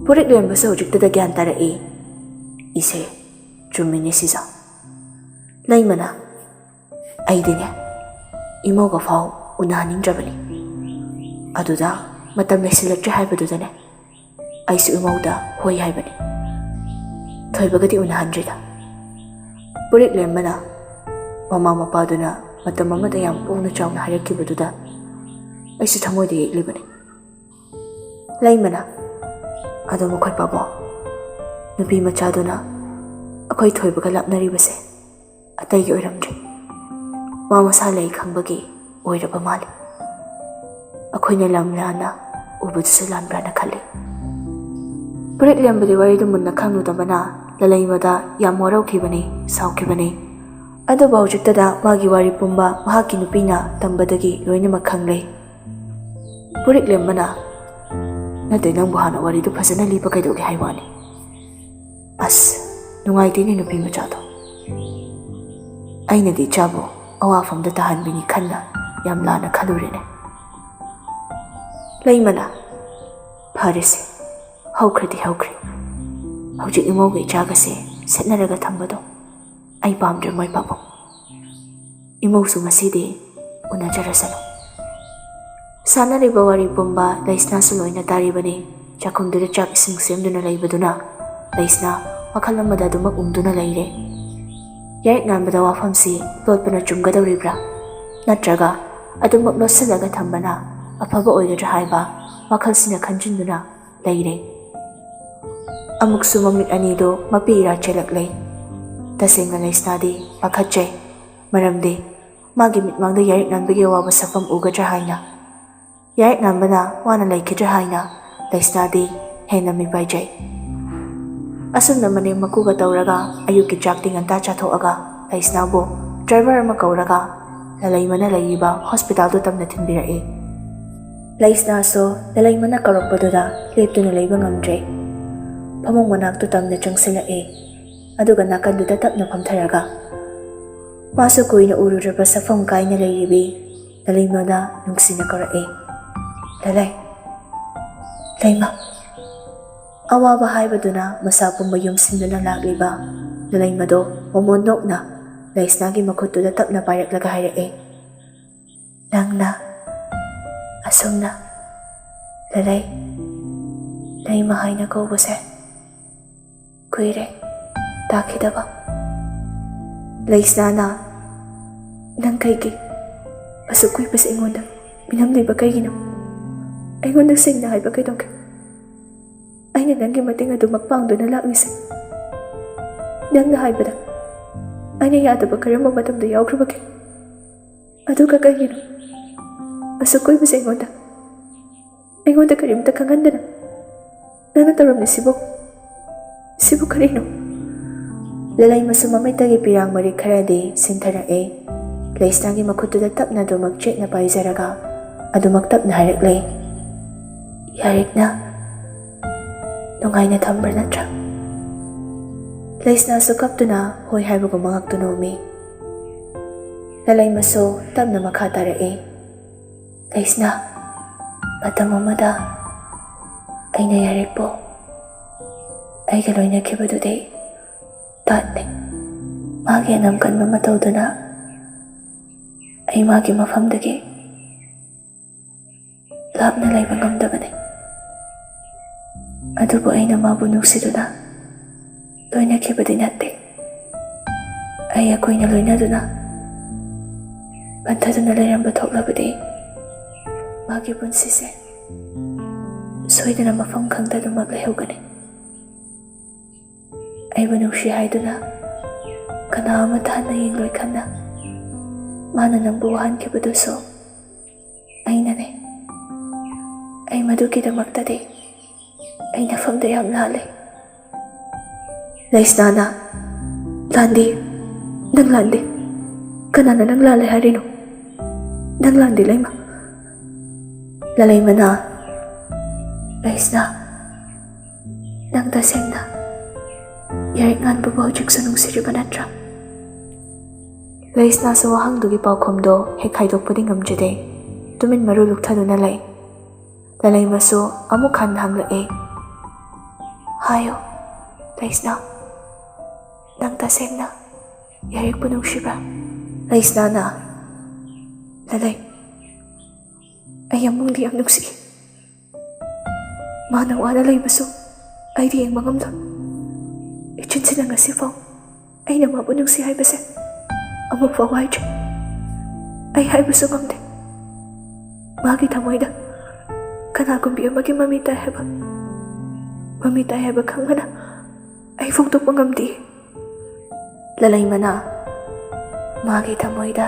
ꯄꯨꯔꯤꯛ ꯂꯦꯝꯕꯁꯨ ꯍꯧꯖꯤꯛꯇꯗ ꯒ꯭ꯌꯥꯟ ꯇꯥꯔꯛꯏ꯫ "ꯏꯁꯦ, ꯆꯨꯝꯃꯤꯅꯦ ꯁꯤꯖ꯫" ꯂꯩꯃꯅ, "ꯑꯩꯗꯤꯅꯦ, ꯏꯃꯧꯒ ꯐꯥꯎ ꯎꯅꯍꯟꯅꯤꯡꯗ꯭ꯔꯕꯅꯤ꯫ ꯑꯗꯨꯗ ꯃꯇꯝ ꯂꯩꯁꯤꯜꯂꯛꯇ꯭ꯔꯦ ꯍꯥꯏꯕꯗꯨꯗꯅꯦ, ꯑꯩꯁꯨ ꯏꯃꯧꯗ ꯍꯣꯏ ꯍꯥꯏꯕꯅꯤ꯫ ꯊꯣꯏꯕꯒꯗꯤ ꯎꯅꯍꯟꯗ꯭ꯔꯤꯗ꯫" ꯄꯨꯔꯤꯛ ꯂꯦꯝꯕꯅ ꯃꯃꯥ ꯃꯄꯥꯗꯨꯅ ꯃꯇꯝ ꯑꯃꯗ ꯌꯥꯝ ꯄꯣꯡꯅ ꯆꯥꯎꯅ ꯍꯥꯏꯔꯛꯈꯤꯕꯗꯨꯗ ꯑꯩꯁꯨ ꯊꯃꯣꯏꯗ ꯌꯦꯛꯂꯤꯕꯅꯤ꯫ ꯂꯩꯃꯅ, "ꯑꯗꯣ ꯃꯈꯣꯏ ꯄꯥꯕꯨꯡ, ꯅꯨꯄꯤ ꯃꯆꯥꯗꯨꯅ ꯑꯩꯈꯣꯏ ꯊꯣꯏꯕꯒ ꯂꯥꯞꯅꯔꯤꯕꯁꯦ ꯑꯇꯩꯒꯤ ꯑꯣꯏꯔꯝꯗ꯭ꯔꯦ꯫ ꯃꯥ ꯃꯁꯥ ꯂꯩ ꯈꯪꯕꯒꯤ ꯑꯣꯏꯔꯕ ꯃꯥꯜꯂꯤ꯫ ꯑꯩꯈꯣꯏꯅ ꯂꯝ ꯂꯥꯟꯅ ꯎꯕꯗꯨꯁꯨ ꯂꯥꯟꯕ꯭ꯔꯥꯅ ꯈꯜꯂꯤ꯫" ꯄꯨꯔꯤꯛ ꯂꯦꯝꯕꯗꯤ ꯋꯥꯔꯤꯗꯨ ꯃꯨꯟꯅ ꯈꯪꯂꯨꯗꯕꯅ ꯂꯂꯩꯃꯗ ꯌꯥꯝ ꯋꯥꯔꯧꯈꯤꯕꯅꯤ, ꯁꯥꯎꯈꯤꯕꯅꯤ꯫ ꯑꯗꯨꯕꯨ ꯍꯧꯖꯤꯛꯇꯗ ꯃꯥꯒꯤ ꯋꯥꯔꯤ ꯄꯨꯝꯕ ꯃꯍꯥꯛꯀꯤ ꯅꯨꯄꯤꯅ ꯇꯝꯕꯗꯒꯤ ꯂꯣꯏꯅꯃꯛ ꯈꯪꯂꯦ꯫ ꯄꯨꯔꯤꯛ ꯂꯦꯝꯕꯅ, ꯅꯠꯇꯦ, ꯅꯪꯕꯨ ꯍꯥꯟꯅ ꯋꯥꯔꯤꯗꯨ ꯐꯖꯅ ꯂꯤꯕ ꯀꯩꯗꯧꯒꯦ ꯍꯥꯏ ꯋꯥꯅꯤ? ꯑꯁ, ꯅꯨꯡꯉꯥꯏꯇꯦꯅꯦ ꯅꯨꯄꯤ ꯃꯆꯥꯗꯣ꯫ ꯑꯩꯅꯗꯤ ꯏꯆꯥꯕꯨ ꯑꯋꯥꯐꯝꯗ ꯇꯥꯍꯟꯕꯤꯅꯤ ꯈꯟꯅ ꯌꯥꯝ ꯂꯥꯟꯅ ꯈꯜꯂꯨꯔꯦꯅꯦ꯫ ꯂꯩꯃꯅ, "ꯐꯔꯦꯁꯦ, ꯍꯧꯈ꯭ꯔꯗꯤ ꯍꯧꯈ꯭ꯔꯦ꯫ ꯍꯧꯖꯤꯛ ꯏꯃꯧꯒ ꯏꯆꯥꯒꯁꯦ ꯁꯦꯠꯅꯔꯒ ꯊꯝꯕꯗꯣ ꯑꯩ ꯄꯥꯝꯗ꯭ꯔꯦ ꯃꯣꯏ ꯄꯥꯕꯨꯡ꯫ ꯏꯃꯧꯁꯨ ꯉꯁꯤꯗꯤ ꯎꯅꯖꯔꯁꯅꯨ꯫" ꯁꯥꯟꯅꯔꯤꯕ ꯋꯥꯔꯤ ꯄꯨꯝꯕ ꯂꯩꯁꯅꯥꯁꯨ ꯂꯣꯏꯅ ꯇꯥꯔꯤꯕꯅꯤ꯫ ꯆꯥꯛꯈꯨꯝꯗꯨꯗ ꯆꯥꯛ ꯏꯁꯤꯡ ꯁꯦꯝꯗꯨꯅ ꯂꯩꯕꯗꯨꯅ ꯂꯩꯁꯅꯥ ꯋꯥꯈꯜ ꯑꯃꯗ ꯑꯗꯨꯃꯛ ꯎꯝꯗꯨꯅ ꯂꯩꯔꯦ꯫ ꯌꯥꯏꯔꯤꯛ ꯅꯥꯟꯕꯗ ꯋꯥꯐꯝꯁꯤ ꯂꯣꯠꯄꯅ ꯆꯨꯝꯒꯗꯧꯔꯤꯕ꯭ꯔꯥ? ꯅꯠꯇ꯭ꯔꯒ ꯑꯗꯨꯃꯛ ꯂꯣꯠꯁꯤꯜꯂꯒ ꯊꯝꯕꯅ ꯑꯐꯕ ꯑꯣꯏꯒꯗ꯭ꯔꯥ ꯍꯥꯏꯕ ꯋꯥꯈꯜꯁꯤꯅ ꯈꯟꯖꯤꯟꯗꯨꯅ ꯂꯩꯔꯦ꯫ ꯑꯃꯨꯛꯁꯨ ꯃꯃꯤꯠ ꯑꯅꯤꯗꯨ ꯃꯄꯤ ꯏꯔꯥ ꯆꯦꯜꯂꯛꯂꯦ꯫ ꯇꯁꯦꯡꯅ ꯂꯩꯁꯅꯥꯗꯤ ꯄꯥꯈꯠꯆꯩ꯫ ꯃꯔꯝꯗꯤ ꯃꯥꯒꯤ ꯃꯤꯠꯃꯥꯡꯗ ꯌꯥꯏꯔꯤꯛ ꯅꯥꯟꯕꯒꯤ ꯑꯋꯥꯕ ꯁꯛꯐꯝ ꯎꯒꯗ꯭ꯔꯥ ꯍꯥꯏꯅ꯫ ꯌꯥꯏꯔꯤꯛ ꯅꯥꯟꯕꯅ ꯋꯥꯅ ꯂꯩꯈꯤꯗ꯭ꯔꯥ ꯍꯥꯏꯅ ꯂꯩꯁꯅꯥꯗꯤ ꯍꯦꯟꯅ ꯃꯤꯄꯥꯏꯖꯩ꯫ ꯑꯁꯨꯝꯅ ꯃꯅꯦꯝ ꯃꯀꯨꯒ ꯇꯧꯔꯒ ꯑꯌꯨꯛꯀꯤ ꯆꯥꯛꯇꯤ ꯉꯟꯇꯥ ꯆꯥꯊꯣꯛꯑꯒ ꯂꯩꯁꯅꯥꯕꯨ ꯗ꯭ꯔꯥꯏꯚꯔ ꯑꯃ ꯀꯧꯔꯒ ꯂꯂꯩꯃꯅ ꯂꯩꯔꯤꯕ ꯍꯣꯁꯄꯤꯇꯥꯜꯗꯨ ꯇꯝꯅ ꯊꯤꯟꯕꯤꯔꯛꯏ꯫ ꯂꯩꯁꯅꯥꯁꯨ ꯂꯂꯩꯃꯅ ꯀꯧꯔꯛꯄꯗꯨꯗ ꯂꯦꯞꯇꯨꯅ ꯂꯩꯕ ꯉꯝꯗ꯭ꯔꯦ꯫ ꯐꯃꯨꯡ ꯃꯅꯥꯛꯇꯨ ꯇꯝꯅ ꯆꯪꯁꯤꯜꯂꯛꯏ꯫ ꯑꯗꯨꯒ ꯅꯥꯀꯟꯗꯨꯗ ꯇꯞꯅ ꯐꯝꯊꯔꯒ ꯃꯥꯁꯨ ꯀꯨꯏꯅ ꯎꯔꯨꯗ꯭ꯔꯕ ꯁꯛꯐꯝ ꯀꯥꯏꯅ ꯂꯩꯔꯤꯕꯤ ꯂꯂꯩꯃꯗ ꯅꯨꯡꯁꯤꯅ ꯀꯧꯔꯛꯏ, "ꯂꯂꯩ, ꯂꯩꯃ꯫" ꯑꯋꯥꯕ ꯍꯥꯏꯕꯗꯨꯅ ꯃꯁꯥ ꯄꯨꯝꯕ ꯌꯣꯝꯁꯤꯟꯗꯨꯅ ꯂꯥꯛꯂꯤꯕ ꯂꯂꯩꯃꯗꯣ ꯃꯃꯣꯟ ꯅꯣꯛꯅ ꯂꯩꯁꯅꯥꯒꯤ ꯃꯈꯨꯠꯇꯨꯗ ꯇꯞꯅ ꯄꯥꯏꯔꯛꯂꯒ ꯍꯥꯏꯔꯛꯏ, "ꯅꯪꯅ ꯑꯁꯨꯝꯅ ꯂꯂꯩ, ꯂꯩꯃ ꯍꯥꯏꯅ ꯀꯧꯕꯁꯦ ꯀꯨꯏꯔꯦ ꯇꯥꯈꯤꯗꯕ꯫" ꯂꯩꯁꯅꯥꯅ, "ꯅꯪ ꯀꯩꯒꯤ ꯑꯁꯨꯛ ꯀꯨꯏꯕꯁꯦ ꯑꯩꯉꯣꯟꯗ ꯃꯤꯅꯝꯂꯤꯕ ꯀꯩꯒꯤꯅꯣ? ꯑꯩꯉꯣꯟꯗ ꯁꯦꯡꯅ ꯍꯥꯏꯕ ꯀꯩꯗꯧꯒꯦ? ꯑꯩꯅ ꯅꯪꯒꯤ ꯃꯇꯦꯡ ꯑꯗꯨꯃꯛ ꯄꯥꯡꯗꯨꯅ ꯂꯥꯛꯂꯤꯁꯦ ꯅꯪꯅ ꯍꯥꯏꯕꯗ ꯑꯩꯅ ꯌꯥꯗꯕ ꯀꯔꯝꯕ ꯃꯇꯝꯗ ꯌꯥꯎꯈ꯭ꯔꯕꯒꯦ? ꯑꯗꯨꯒ ꯀꯩꯒꯤꯅꯣ ꯑꯁꯨꯛ ꯀꯨꯏꯕꯁꯦ ꯑꯩꯉꯣꯟꯗ, ꯑꯩꯉꯣꯟꯗ ꯀꯔꯤꯝꯇ ꯈꯪꯍꯟꯗꯅ ꯅꯪꯅ ꯇꯧꯔꯝꯃꯤꯁꯤꯕꯨ? ꯁꯤꯕꯨ ꯀꯔꯤꯅꯣ?" ꯂꯂꯩꯃꯁꯨ ꯃꯃꯤꯠꯇꯒꯤ ꯄꯤꯔꯥꯡ ꯃꯔꯤꯛ ꯈꯔꯗꯤ ꯁꯤꯟꯊꯔꯛꯑꯦ꯫ ꯂꯩꯁꯅꯥꯒꯤ ꯃꯈꯨꯠꯇꯨꯗ ꯇꯞꯅ ꯑꯗꯨꯃꯛ ꯆꯦꯠꯅ ꯄꯥꯏꯖꯔꯒ ꯑꯗꯨꯃꯛ ꯇꯞꯅ ꯍꯥꯏꯔꯛꯂꯦ, ꯌꯥꯔꯤꯛꯅ ꯅꯨꯡꯉꯥꯏꯅ ꯊꯝꯕ꯭ꯔꯥ ꯅꯠꯇ꯭ꯔꯥ? ꯂꯩꯁꯅꯥꯁꯨ ꯀꯞꯇꯨꯅ ꯍꯣꯏ ꯍꯥꯏꯕꯒꯨꯝ ꯃꯉꯛꯇꯨ ꯅꯣꯝꯃꯤ꯫ ꯂꯂꯩꯃꯁꯨ ꯇꯞꯅ ꯃꯈꯥ ꯇꯥꯔꯛꯏ꯫ ꯂꯩꯁꯅꯥ, ꯃꯇꯝ ꯑꯃꯗ ꯑꯩꯅ ꯌꯥꯔꯤꯛꯄꯨ ꯑꯩꯒ ꯂꯣꯏꯅꯈꯤꯕꯗꯨꯗꯤ ꯇꯥꯠꯅꯤ꯫ ꯃꯥꯒꯤ ꯑꯅꯝ ꯀꯟꯕ ꯃꯇꯧꯗꯨꯅ ꯑꯩ ꯃꯥꯒꯤ ꯃꯐꯝꯗꯒꯤ ꯂꯥꯞꯅ ꯂꯩꯕ ꯉꯝꯗꯕꯅꯤ꯫ ꯑꯗꯨꯕꯨ ꯑꯩꯅ ꯃꯥꯕꯨ ꯅꯨꯡꯁꯤꯗꯨꯅ ꯂꯣꯏꯅꯈꯤꯕꯗꯤ ꯅꯠꯇꯦ꯫ ꯑꯩ ꯑꯩꯈꯣꯏꯅ ꯂꯣꯏꯅꯗꯨꯅ ꯄꯟꯊꯗꯨꯅ ꯂꯩꯔꯝꯕ ꯊꯣꯛꯂꯕꯗꯤ ꯃꯥꯒꯤ ꯄꯨꯟꯁꯤꯁꯦ ꯁꯣꯏꯗꯅ ꯃꯐꯝ ꯈꯪꯗꯗꯨꯃꯛ ꯂꯩꯍꯧꯒꯅꯤ꯫ ꯑꯩꯕꯨ ꯅꯨꯡꯁꯤ ꯍꯥꯏꯗꯨꯅ ꯀꯅꯥ ꯑꯃꯠꯇ ꯍꯟꯅ ꯌꯦꯡꯂꯣꯏ ꯈꯟꯅ ꯃꯥꯅ ꯅꯪꯕꯨ ꯋꯥꯍꯟꯈꯤꯕꯗꯨꯁꯨ ꯑꯩꯅꯅꯦ꯫ ꯑꯩ ꯃꯗꯨꯒꯤꯗꯃꯛꯇꯗꯤ ꯑꯩ ꯅꯐꯝꯗ ꯌꯥꯝ ꯂꯥꯜꯂꯦ꯫ ꯂꯩꯁꯅꯥꯅ, "ꯂꯥꯟꯗꯦ, ꯅꯪ ꯂꯥꯟꯗꯦ꯫ ꯀꯅꯥꯅ ꯅꯪ ꯂꯥꯜꯂꯦ ꯍꯥꯏꯔꯤꯅꯣ? ꯅꯪ ꯂꯥꯟꯗꯦ, ꯂꯩꯃ꯫" ꯂꯂꯩꯃꯅ, "ꯂꯩꯁꯅꯥ, ꯅꯪ ꯇꯁꯦꯡꯅ ꯌꯥꯔꯤꯛ ꯉꯥꯟꯕꯕꯨ ꯍꯧꯖꯤꯛꯁꯨ ꯅꯨꯡꯁꯤꯔꯤꯕ ꯅꯠꯇ꯭ꯔꯥ?" ꯂꯩꯁꯅꯥꯁꯨ ꯋꯥꯍꯪꯗꯨꯒꯤ ꯄꯥꯎꯈꯨꯝꯗꯣ ꯍꯦꯛ ꯈꯥꯏꯗꯣꯛꯄꯗꯤ ꯉꯝꯖꯗꯦ꯫ ꯇꯨꯃꯤꯟ ꯃꯔꯨ ꯂꯨꯛꯊꯗꯨꯅ ꯂꯩ꯫ ꯂꯂꯩꯃꯁꯨ ꯑꯃꯨꯛ ꯍꯟꯅ ꯍꯪꯂꯛꯑꯦ, "ꯍꯥꯏꯌꯣ, ꯂꯩꯁꯅꯥ, ꯅꯪ ꯇꯁꯦꯡꯅ ꯌꯥꯔꯤꯛꯄꯨ ꯅꯨꯡꯁꯤꯕ꯭ꯔꯥ?" ꯂꯩꯁꯅꯥꯅ, "ꯂꯂꯩ, ꯑꯩ ꯑꯃꯨꯡꯗꯤ ꯌꯥꯝ ꯅꯨꯡꯁꯤ꯫ ꯃꯥꯅ ꯋꯥꯅ ꯂꯩꯕꯁꯨ ꯑꯩꯗꯤ ꯌꯦꯡꯕ ꯉꯝꯂꯣꯏ꯫ ꯏꯆꯤꯟꯁꯤꯅ ꯉꯁꯤꯐꯥꯎ ꯑꯩꯅ ꯃꯥꯕꯨ ꯅꯨꯡꯁꯤ ꯍꯥꯏꯕꯁꯦ ꯑꯃꯨꯛ ꯐꯥꯎ ꯍꯥꯏꯗ꯭ꯔꯤ꯫ ꯑꯩ ꯍꯥꯏꯕꯁꯨ ꯉꯝꯗꯦ꯫ ꯃꯥꯒꯤ ꯊꯃꯣꯏꯗ ꯀꯅꯥꯒꯨꯝꯕꯤ ꯑꯃꯒꯤ ꯃꯃꯤ ꯇꯥꯏ ꯍꯥꯏꯕ, ꯃꯃꯤ ꯇꯥꯏ ꯍꯥꯏꯕ ꯈꯪꯕꯅ ꯑꯩ ꯐꯣꯡꯗꯣꯛꯄ ꯉꯝꯗꯦ꯫" ꯂꯂꯩꯃꯅ, "ꯃꯥꯒꯤ ꯊꯃꯣꯏꯗ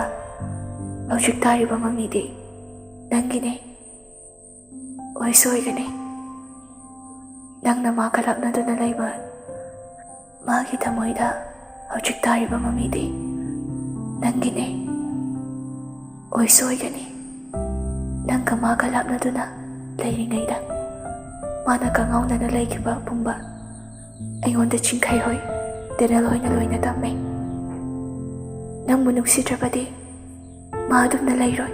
ꯍꯧꯖꯤꯛ ꯇꯥꯔꯤꯕ ꯃꯃꯤꯗꯤ ꯅꯪꯒꯤꯅꯦ꯫ ꯑꯣꯏꯁꯨ ꯑꯣꯏꯒꯅꯤ꯫ ꯅꯪꯅ ꯃꯥꯒ ꯂꯥꯞꯅꯗꯨꯅ ꯂꯩꯕ, ꯃꯥꯒꯤ ꯊꯃꯣꯏꯗ ꯍꯧꯖꯤꯛ ꯇꯥꯔꯤꯕ ꯃꯃꯤꯗꯤ ꯅꯪꯒꯤꯅꯦ꯫ ꯑꯣꯏꯁꯨ ꯑꯣꯏꯒꯅꯤ, ꯅꯪꯒ ꯃꯥꯒ ꯂꯥꯞꯅꯗꯨꯅ ꯂꯩꯔꯤꯉꯩꯗ꯫" ꯃꯥꯅ ꯀꯉꯥꯎꯅꯅ ꯂꯩꯈꯤꯕ ꯄꯨꯝꯕ ꯑꯩꯉꯣꯟꯗ ꯆꯤꯡꯈꯩ ꯍꯣꯏ, ꯗꯦꯅꯦꯜ ꯍꯣꯏꯅ ꯂꯣꯏꯅ ꯇꯝꯃꯦ꯫ ꯅꯪꯕꯨ ꯅꯨꯡꯁꯤꯗ꯭ꯔꯕꯗꯤ ꯃꯥ ꯑꯗꯨꯝꯅ ꯂꯩꯔꯣꯏ꯫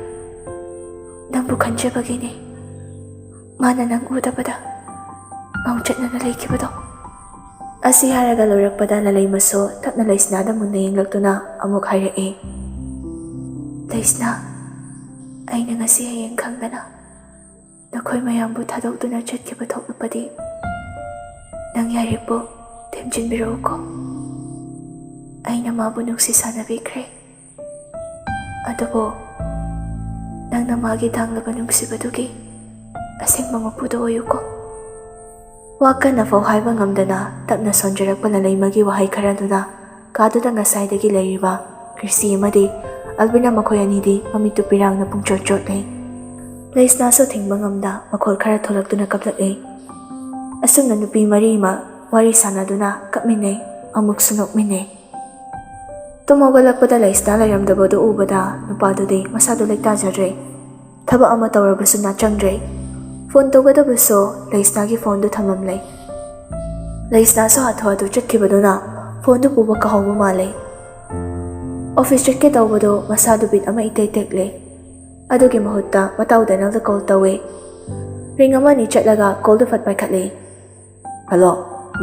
ꯅꯪꯕꯨ ꯈꯟꯖꯕꯒꯤꯅꯦ ꯃꯥꯅ ꯅꯪ ꯎꯗꯕꯗ ꯉꯥꯎꯆꯠꯅꯅ ꯂꯩꯈꯤꯕꯗꯣ꯫ ꯑꯁꯤ ꯍꯥꯏꯔꯒ ꯂꯣꯏꯔꯛꯄꯗ ꯂꯂꯩꯃꯁꯨ ꯇꯞꯅ ꯂꯩꯁꯅꯥꯗ ꯃꯨꯟꯅ ꯌꯦꯡꯂꯛꯇꯨꯅ ꯑꯃꯨꯛ ꯍꯥꯏꯔꯛꯏ, "ꯂꯩꯁꯅꯥ, ꯑꯩꯅ ꯉꯁꯤ ꯍꯌꯦꯡ ꯈꯪꯗꯅ ꯅꯈꯣꯏ ꯃꯌꯥꯝꯕꯨ ꯊꯥꯗꯣꯛꯇꯨꯅ ꯆꯠꯈꯤꯕ ꯊꯣꯛꯂꯛꯄꯗꯤ ꯅꯪ ꯌꯥꯏꯔꯤꯛꯄꯨ ꯊꯦꯝꯖꯤꯟꯕꯤꯔꯛꯎꯀꯣ꯫ ꯑꯩꯅ ꯃꯥꯕꯨ ꯅꯨꯡꯁꯤ ꯁꯥꯟꯅꯕꯤꯈ꯭ꯔꯦ꯫ ꯑꯗꯨꯕꯨ ꯅꯪꯅ ꯃꯥꯒꯤ ꯇꯥꯡꯂꯕ ꯅꯨꯡꯁꯤꯕꯗꯨꯒꯤ ꯑꯁꯦꯡꯕ ꯃꯄꯨꯗꯣ ꯑꯣꯏꯌꯨꯀꯣ꯫" ꯋꯥ ꯀꯟꯅ ꯐꯥꯎ ꯍꯥꯏꯕ ꯉꯝꯗꯅ ꯇꯞꯅ ꯁꯣꯟꯖꯔꯛꯄ ꯂꯂꯩꯃꯒꯤ ꯋꯥꯍꯩ ꯈꯔꯗꯨꯅ ꯀꯥꯗꯨꯗ ꯉꯁꯥꯏꯗꯒꯤ ꯂꯩꯔꯤꯕ ꯀ꯭ꯔꯤꯁꯇꯤ ꯑꯃꯗꯤ ꯑꯜꯕꯤꯅꯥ ꯃꯈꯣꯏ ꯑꯅꯤꯗꯤ ꯃꯃꯤꯠꯇꯨ ꯄꯤꯔꯥꯡꯅ ꯄꯨꯡꯆꯣꯠ ꯆꯣꯠꯂꯦ꯫ ꯂꯩꯁꯅꯥꯁꯨ ꯊꯤꯡꯕ ꯉꯝꯗ ꯃꯈꯣꯜ ꯈꯔ ꯊꯣꯛꯂꯛꯇꯨꯅ ꯀꯞꯂꯛꯂꯦ꯫ ꯑꯁꯨꯝꯅ ꯅꯨꯄꯤ ꯃꯔꯤ ꯑꯃ ꯋꯥꯔꯤ ꯁꯥꯟꯅꯗꯨꯅ ꯀꯞꯃꯤꯟꯅꯩ, ꯑꯃꯨꯛꯁꯨ ꯅꯣꯛꯃꯤꯟꯅꯩ꯫ ꯇꯨꯝ ꯍꯧꯒꯠꯂꯛꯄꯗ ꯂꯩꯁꯅꯥ ꯂꯩꯔꯝꯗꯕꯗꯨ ꯎꯕꯗ ꯅꯨꯄꯥꯗꯨꯗꯤ ꯃꯁꯥꯗꯨ ꯂꯩꯇꯥꯖꯗ꯭ꯔꯦ꯫ ꯊꯕꯛ ꯑꯃ ꯇꯧꯔꯕꯁꯨ ꯅꯥꯆꯪꯗ꯭ꯔꯦ꯫ ꯐꯣꯟ ꯇꯧꯒꯗꯕꯁꯨ ꯂꯩꯁꯅꯥꯒꯤ ꯐꯣꯟꯗꯨ ꯊꯝꯂꯝꯂꯦ꯫ ꯂꯩꯁꯅꯥꯁꯨ ꯍꯥꯊꯨ ꯍꯥꯊꯨ ꯆꯠꯈꯤꯕꯗꯨꯅ ꯐꯣꯟꯗꯨ ꯄꯨꯕ ꯀꯥꯍꯧꯕ ꯃꯥꯜꯂꯦ꯫ ꯑꯣꯐꯤꯁ ꯆꯠꯀꯦ ꯇꯧꯕꯗꯨ ꯃꯁꯥꯗꯨ ꯕꯤꯠ ꯑꯃ ꯏꯇꯩ ꯇꯦꯛꯂꯦ꯫ ꯑꯗꯨꯒꯤ ꯃꯍꯨꯠꯇ ꯃꯇꯥꯎ ꯗꯦꯅꯦꯜꯗ ꯀꯣꯜ ꯇꯧꯋꯦ꯫ ꯔꯤꯡ ꯑꯃ ꯑꯅꯤ ꯆꯠꯂꯒ ꯀꯣꯜꯗꯨ ꯐꯠ ꯄꯥꯏꯈꯠꯂꯦ꯫ "Hello,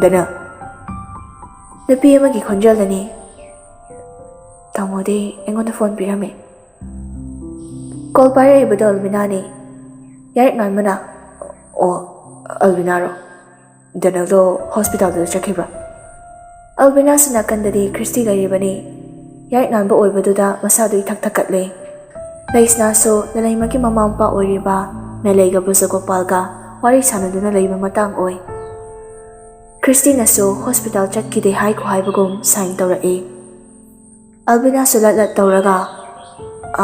Denel." ꯅꯨꯄꯤ ꯑꯃꯒꯤ ꯈꯣꯟꯖꯦꯜꯗꯅꯤ꯫ "ꯇꯥꯃꯣꯗꯤ ꯑꯩꯉꯣꯟꯗ ꯐꯣꯟ ꯄꯤꯔꯝꯃꯦ꯫" ꯀꯣꯜ ꯄꯥꯏꯔꯛꯏꯕꯗꯣ ꯑꯜꯕꯤꯅꯥꯅꯤ꯫ ꯌꯥꯏꯔꯤꯛ ꯉꯥꯟꯕꯅ, "ꯑꯣ, ꯑꯜꯕꯤꯅꯥꯔꯣ? ꯗꯦꯅꯦꯜꯗꯣ ꯍꯣꯁꯄꯤꯇꯥꯜꯗ ꯆꯠꯈꯤꯕ꯭ꯔꯥ?" ꯑꯜꯕꯤꯅꯥꯁꯨ ꯅꯥꯀꯟꯗꯗꯤ ꯈ꯭ꯔꯤꯁꯇꯤ ꯂꯩꯔꯤꯕꯅꯤ꯫ ꯌꯥꯏꯔꯤꯛ ꯉꯥꯟꯕ ꯑꯣꯏꯕꯗꯨꯗ ꯃꯁꯥꯗꯨ ꯏꯊꯛ ꯊꯛꯀꯠꯂꯦ꯫ ꯂꯩꯁꯅꯥꯁꯨ ꯂꯂꯩꯃꯒꯤ ꯃꯃꯥ ꯃꯄꯥ ꯑꯣꯏꯔꯤꯕ ꯃꯦꯂꯩꯒ ꯕ꯭ꯔꯖꯒꯣꯄꯥꯜꯒ ꯋꯥꯔꯤ ꯁꯥꯟꯅꯗꯨꯅ ꯂꯩꯕ ꯃꯇꯥꯡ ꯑꯣꯏ꯫ ꯈ꯭ꯔꯤꯁꯇꯤꯅꯁꯨ ꯍꯣꯁꯄꯤꯇꯥꯜ ꯆꯠꯈꯤꯗꯦ ꯍꯥꯏꯈꯣ ꯍꯥꯏꯕꯒꯨꯝ ꯁꯥꯏꯟ ꯇꯧꯔꯛꯏ꯫ ꯑꯜꯕꯤꯅꯥꯁꯨ ꯂꯠ ꯂꯠ ꯇꯧꯔꯒ,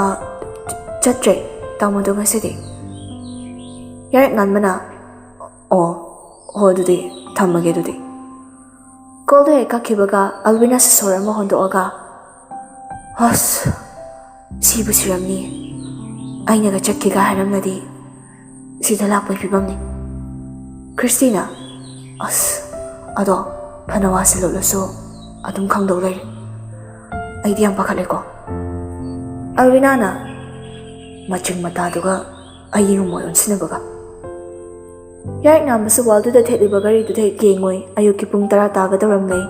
"ꯑ, ꯆꯠꯇ꯭ꯔꯦ ꯇꯥꯃꯣꯗꯣ ꯉꯁꯤꯗꯤ꯫" ꯌꯥꯏꯔꯤꯛ ꯉꯥꯟꯕꯅ, "ꯑꯣ, ꯍꯣ ꯑꯗꯨꯗꯤ ꯊꯝꯃꯒꯦ ꯑꯗꯨꯗꯤ꯫" ꯀꯣꯜꯗꯣ ꯍꯦꯛ ꯀꯛꯈꯤꯕꯒ ꯑꯜꯕꯤꯅꯥꯁꯨ ꯁꯣꯔ ꯑꯃ ꯍꯣꯟꯗꯣꯛꯑꯒ, "ꯑꯁ, ꯁꯤꯕꯨ ꯁꯤꯔꯝꯅꯤ꯫ ꯑꯩꯅꯒ ꯆꯠꯀꯦꯒ ꯍꯥꯏꯔꯝꯂꯗꯤ ꯁꯤꯗ ꯂꯥꯛꯄꯒꯤ ꯐꯤꯕꯝꯅꯤ꯫" ꯈ꯭ꯔꯤꯁꯇꯤꯅ, "ꯑꯁ, ꯑꯗꯣ ꯐꯅ ꯋꯥꯁꯤꯜꯂꯛꯂꯁꯨ ꯑꯗꯨꯝ ꯈꯪꯗꯧ ꯂꯩꯔꯦ꯫ ꯑꯩꯗꯤ ꯌꯥꯝ ꯄꯥꯈꯠꯂꯦꯀꯣ꯫" ꯑꯜꯕꯤꯅꯥꯅ ꯃꯆꯤꯡ ꯃꯇꯥꯗꯨꯒ ꯑꯌꯦꯡꯕ ꯃꯣꯏ ꯑꯣꯟꯁꯤꯟꯅꯕꯒ꯫ ꯌꯥꯏꯛ ꯉꯥꯟꯕꯁꯨ ꯋꯥꯜꯗꯨꯗ ꯊꯦꯠꯂꯤꯕ ꯘꯔꯤꯗꯨꯗ ꯍꯦꯛ ꯌꯦꯡꯉꯨꯏ꯫ ꯑꯌꯨꯛꯀꯤ ꯄꯨꯡ ꯇꯔꯥ ꯇꯥꯒꯗꯧꯔꯝꯂꯦ꯫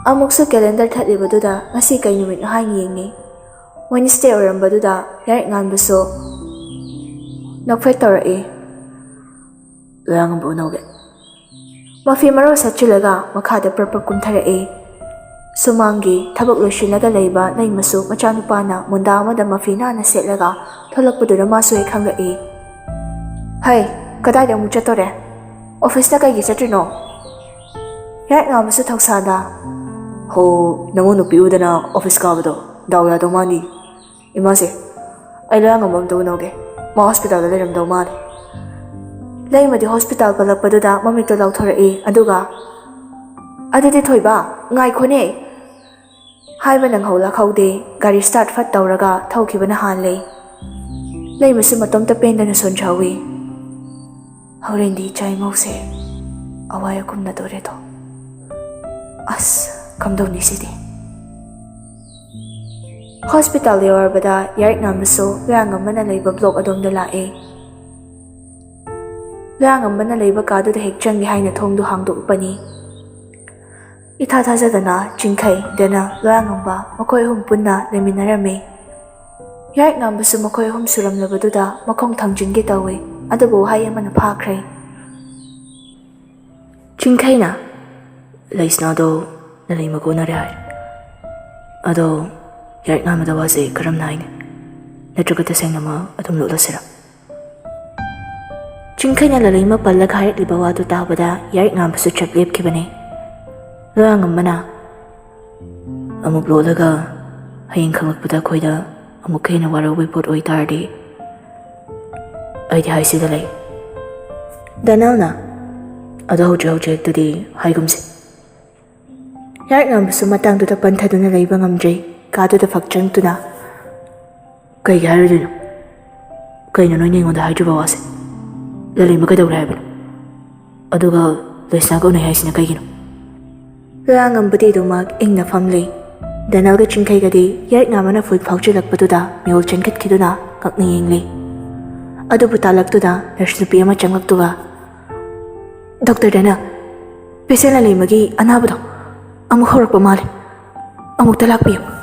ꯑꯃꯨꯛꯁꯨ ꯀꯦꯂꯦꯟꯗꯔ ꯊꯦꯠꯂꯤꯕꯗꯨꯗ ꯉꯁꯤ ꯀꯩ ꯅꯨꯃꯤꯠꯅꯣ ꯍꯥꯏꯅ ꯌꯦꯡꯉꯤ꯫ ꯋꯦꯅꯁꯗꯦ ꯑꯣꯏꯔꯝꯕꯗꯨꯗ ꯌꯥꯏꯛ ꯉꯥꯟꯕꯁꯨ ꯅꯣꯛꯐꯦꯠ ꯇꯧꯔꯛꯏ꯫ "ꯂꯣꯌꯥꯉꯝꯕ ꯎꯅꯧꯒꯦ꯫" ꯃꯐꯤ ꯃꯔꯣꯜ ꯁꯦꯠꯆꯤꯜꯂꯒ ꯃꯈꯥꯗ ꯄ꯭ꯔꯞ ꯄ꯭ꯔꯞ ꯀꯨꯝꯊꯔꯛꯏ꯫ ꯁꯨꯃꯥꯡꯒꯤ ꯊꯕꯛ ꯂꯣꯏꯁꯤꯜꯂꯒ ꯂꯩꯕ ꯂꯩꯃꯁꯨ ꯃꯆꯥꯅꯨꯄꯥꯅ ꯃꯨꯟꯗꯥ ꯑꯃꯗ ꯃꯐꯤ ꯅꯥꯟꯅ ꯁꯦꯠꯂꯒ ꯊꯣꯛꯂꯛꯄꯗꯨꯗ ꯃꯥꯁꯨ ꯍꯦꯛ ꯈꯪꯂꯛꯏ꯫ "ꯍꯩ, ꯀꯗꯥꯏꯗ ꯑꯃꯨꯛ ꯆꯠꯇꯣꯔꯦ? ꯑꯣꯐꯤꯁꯇ ꯀꯩꯒꯤ ꯆꯠꯇ꯭ꯔꯤꯅꯣ?" ꯌꯥꯏꯛ ꯉꯥꯟꯕꯁꯨ ꯊꯧꯁꯥꯗ, "ꯍꯣ, ꯅꯃꯧ ꯅꯨꯄꯤ ꯎꯗꯅ ꯑꯣꯐꯤꯁ ꯀꯥꯕꯗꯣ ꯗꯥꯎ ꯌꯥꯗꯧ ꯃꯥꯟꯗꯤ꯫ ꯏꯃꯥꯁꯦ, ꯑꯩ ꯂꯣꯌꯥꯉꯝꯕ ꯑꯝꯇ ꯎꯅꯧꯒꯦ꯫ ꯃꯥ ꯍꯣꯁꯄꯤꯇꯥꯜꯗ ꯂꯩꯔꯝꯗꯧ ꯃꯥꯜꯂꯦ꯫" ꯂꯩꯃꯗꯤ ꯍꯣꯁꯄꯤꯇꯥꯜ ꯄꯜꯂꯛꯄꯗꯨꯗ ꯃꯃꯤꯠꯇꯣ ꯂꯥꯎꯊꯣꯔꯛꯏ, ꯑꯗꯨꯒ, "ꯑꯗꯨꯗꯤ ꯊꯣꯏꯕ, ꯉꯥꯏꯈꯣꯅꯦ!" ꯍꯥꯏꯕ ꯅꯪꯍꯧ ꯂꯥꯛꯍꯧꯗꯦ꯫ ꯒꯥꯔꯤ ꯁ꯭ꯇꯥꯔꯠ ꯐꯠ ꯇꯧꯔꯒ ꯊꯧꯈꯤꯕꯅ ꯍꯥꯜꯂꯦ꯫ ꯂꯩꯃꯁꯨ ꯃꯇꯣꯝꯇ ꯄꯦꯟꯗꯅ ꯁꯣꯟꯖꯍꯧꯏ꯫ "ꯍꯣꯔꯦꯟꯗꯤ ꯏꯆꯥ ꯏꯃꯧꯁꯦ ꯑꯋꯥꯏ ꯑꯀꯨꯝꯅꯗꯣꯔꯦꯗꯣ꯫ ꯑꯁ, ꯀꯝꯗꯧꯅꯤ ꯁꯤꯗꯤ?" ꯍꯣꯁꯄꯤꯇꯥꯜ ꯌꯧꯔꯕꯗ ꯌꯥꯏꯛ ꯉꯥꯟꯕꯁꯨ ꯂꯣꯌꯥꯉꯝꯕꯅ ꯂꯩꯕ ꯕ꯭ꯂꯣꯛ ꯑꯗꯣꯝꯗ ꯂꯥꯛꯑꯦ꯫ ꯂꯣꯌꯥꯉꯝꯕꯅ ꯂꯩꯕ ꯀꯥꯗꯨꯗ ꯍꯦꯛ ꯆꯪꯒꯦ ꯍꯥꯏꯅ ꯊꯣꯡꯗꯨ ꯍꯥꯡꯗꯣꯛꯄꯅꯤ꯫ ꯏꯊꯥ ꯊꯥꯖꯗꯅ ꯆꯤꯡꯈꯩ, ꯗꯦꯅꯦꯜ, ꯂꯣꯌꯥꯉꯝꯕ ꯃꯈꯣꯏ ꯑꯍꯨꯝ ꯄꯨꯟꯅ ꯂꯩꯃꯤꯟꯅꯔꯝꯃꯤ꯫ ꯌꯥꯏꯛ ꯉꯥꯟꯕꯁꯨ ꯃꯈꯣꯏ ꯑꯍꯨꯝ ꯁꯨꯔꯝꯂꯕꯗꯨꯗ ꯃꯈꯣꯡ ꯊꯥꯡꯖꯤꯟꯒꯦ ꯇꯧꯏ, ꯑꯗꯨꯕꯨ ꯋꯥꯍꯩ ꯑꯃꯅ ꯐꯥꯈ꯭ꯔꯦ꯫ ꯆꯤꯡꯈꯩꯅ, "ꯂꯩꯁꯅꯥꯗꯣ ꯂꯂꯩ ꯃꯒꯣꯟꯅꯔꯦ ꯍꯥꯏ꯫ ꯑꯗꯣ ꯌꯥꯏꯛ ꯉꯥꯟꯕꯗ ꯋꯥꯁꯦ ꯀꯔꯝꯅ ꯍꯥꯏꯅꯤ? ꯅꯠꯇ꯭ꯔꯒ ꯇꯁꯦꯡꯅꯃꯛ ꯑꯗꯨꯝ ꯂꯣꯠꯂꯁꯤꯔꯥ?" ꯆꯤꯡꯈꯩꯅ ꯂꯂꯩꯃ ꯄꯜꯂꯒ ꯍꯥꯏꯔꯛꯂꯤꯕ ꯋꯥꯗꯨ ꯇꯥꯕꯗ ꯌꯥꯏꯛ ꯉꯥꯟꯕꯁꯨ ꯆꯞ ꯂꯦꯞꯈꯤꯕꯅꯤ꯫ ꯂꯣꯌꯥꯉꯝꯕꯅ, "ꯑꯃꯨꯛ ꯂꯣꯠꯂꯒ ꯍꯌꯦꯡ ꯈꯪꯂꯛꯄꯗ ꯑꯩꯈꯣꯏꯗ ꯑꯃꯨꯛꯀ ꯍꯦꯟꯅ ꯋꯥꯔꯧꯕꯒꯤ ꯄꯣꯠ ꯑꯣꯏꯇꯥꯔꯗꯤ ꯑꯩꯗꯤ ꯍꯥꯏꯁꯤꯗ ꯂꯩ꯫" ꯗꯦꯅꯦꯜꯅ, "ꯑꯗꯣ ꯍꯧꯖꯤꯛ ꯍꯧꯖꯤꯛꯇꯨꯗꯤ ꯍꯥꯏꯒꯨꯝꯁꯤ꯫" ꯌꯥꯏꯛ ꯉꯥꯟꯕꯁꯨ ꯃꯇꯥꯡꯗꯨꯗ ꯄꯟꯊꯗꯨꯅ ꯂꯩꯕ ꯉꯝꯗ꯭ꯔꯦ꯫ ꯀꯥꯗꯨꯗ ꯐꯛ ꯆꯪꯗꯨꯅ, "ꯀꯩꯒꯤ ꯍꯥꯏꯔꯣꯏꯗꯣꯏꯅꯣ? ꯀꯩꯅꯣ ꯅꯣꯏꯅ ꯑꯩꯉꯣꯟꯗ ꯍꯥꯏꯗ꯭ꯔꯤꯕ ꯋꯥꯁꯦ? ꯂꯂꯩꯃ ꯀꯩꯗꯧꯔꯦ ꯍꯥꯏꯕꯅꯣ?" ꯑꯗꯨꯒ ꯂꯨꯏꯁꯥꯒ ꯎꯅꯩ ꯍꯥꯏꯁꯤꯅ ꯀꯩꯒꯤꯅꯣ? ꯂꯥꯡꯉꯝꯕꯗꯤ ꯑꯗꯨꯃꯛ ꯏꯪꯅ ꯐꯝꯂꯤ꯫ ꯗꯦꯅꯦꯜꯒ ꯆꯤꯡꯈꯩꯒꯗꯤ ꯌꯥꯏꯛ ꯅꯥꯝꯃꯅ ꯐꯨꯠ ꯐꯥꯎꯖꯤꯜꯂꯛꯄꯗꯨꯗ ꯃꯤꯍꯨꯜ ꯆꯦꯟꯈꯠꯈꯤꯗꯨꯅ ꯉꯛꯅ ꯌꯦꯡꯂꯤ꯫ ꯑꯗꯨꯕꯨ ꯇꯥꯂꯛꯇꯨꯗ ꯅꯔꯁ ꯅꯨꯄꯤ ꯑꯃ ꯆꯪꯂꯛꯇꯨꯒ, "ꯗꯣꯛꯇꯔ ꯗꯦꯅꯦꯜ, ꯄꯦꯁꯦꯟ ꯂꯂꯩꯃꯒꯤ ꯑꯅꯥꯕꯗꯣ ꯑꯃꯨꯛ ꯍꯧꯔꯛꯄ ꯃꯥꯜꯂꯦ꯫ ꯑꯃꯨꯛꯇ ꯂꯥꯛꯄꯤꯌꯨ"꯫